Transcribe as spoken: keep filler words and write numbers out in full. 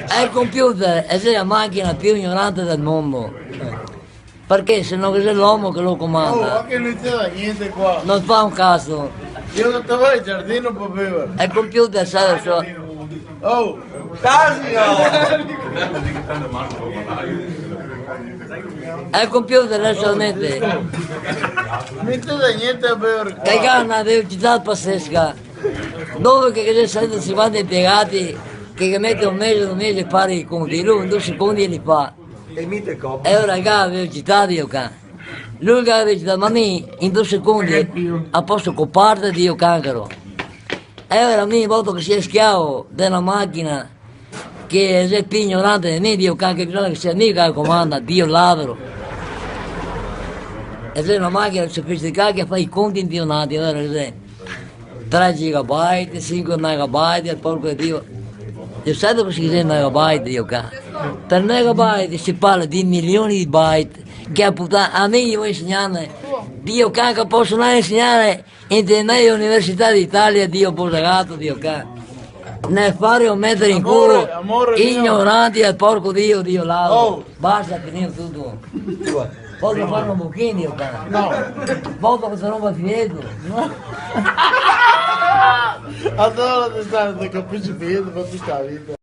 El computer xe la machina più ignorante del mondo. Parché se no ghe xe l'omo che lo comanda. Oh, ma che no te dà gnente qua. No fa un caso. Io no te vao al giardino par bever. El computer sa so. Oh, casi, oh. El computer deso mete. No te dà gnente a bever qua. Che ga na velocità pasesca. Dove che ghe xe sento sinquanta impiegati, che ghe mete un mese, do mesi a fare i conti, lu in do secondi li fa. E mi te copo. E ora el ga la velocità, Dio can. Lu el ga la velocità, ma mi in do secondi a poso coparte, Dio cancaro. E ora mi, voto che sia schiavo de na machina che xe pì ignorante de mi, Dio can, che bisogna che sia mi che comanda, Dio ladro. E xe na machina sofisticata che fa i conti inpionati, vero che xe? Tre gigabyte, sinque megabyte, el porco de Dio. Dio sa dove che se dixe megabyte, Dio can. Par megabyte se parla de milioni de byte. Che a putana, a mi i vol insegnarme. Dio can, che poso ndare a insegnare inte le meje università d'Italia, Dio posagato, Dio can. Ne fare o metere in culo, amore, amore mio. Ignoranti al porco Dio, Dio ladro. Oh. Basta, finìo tuto. Voto fare un bochin, Dio can. No. Voto che se rompa el fileto. Allora te sta, te capisci, fileto, ma ti sta vita.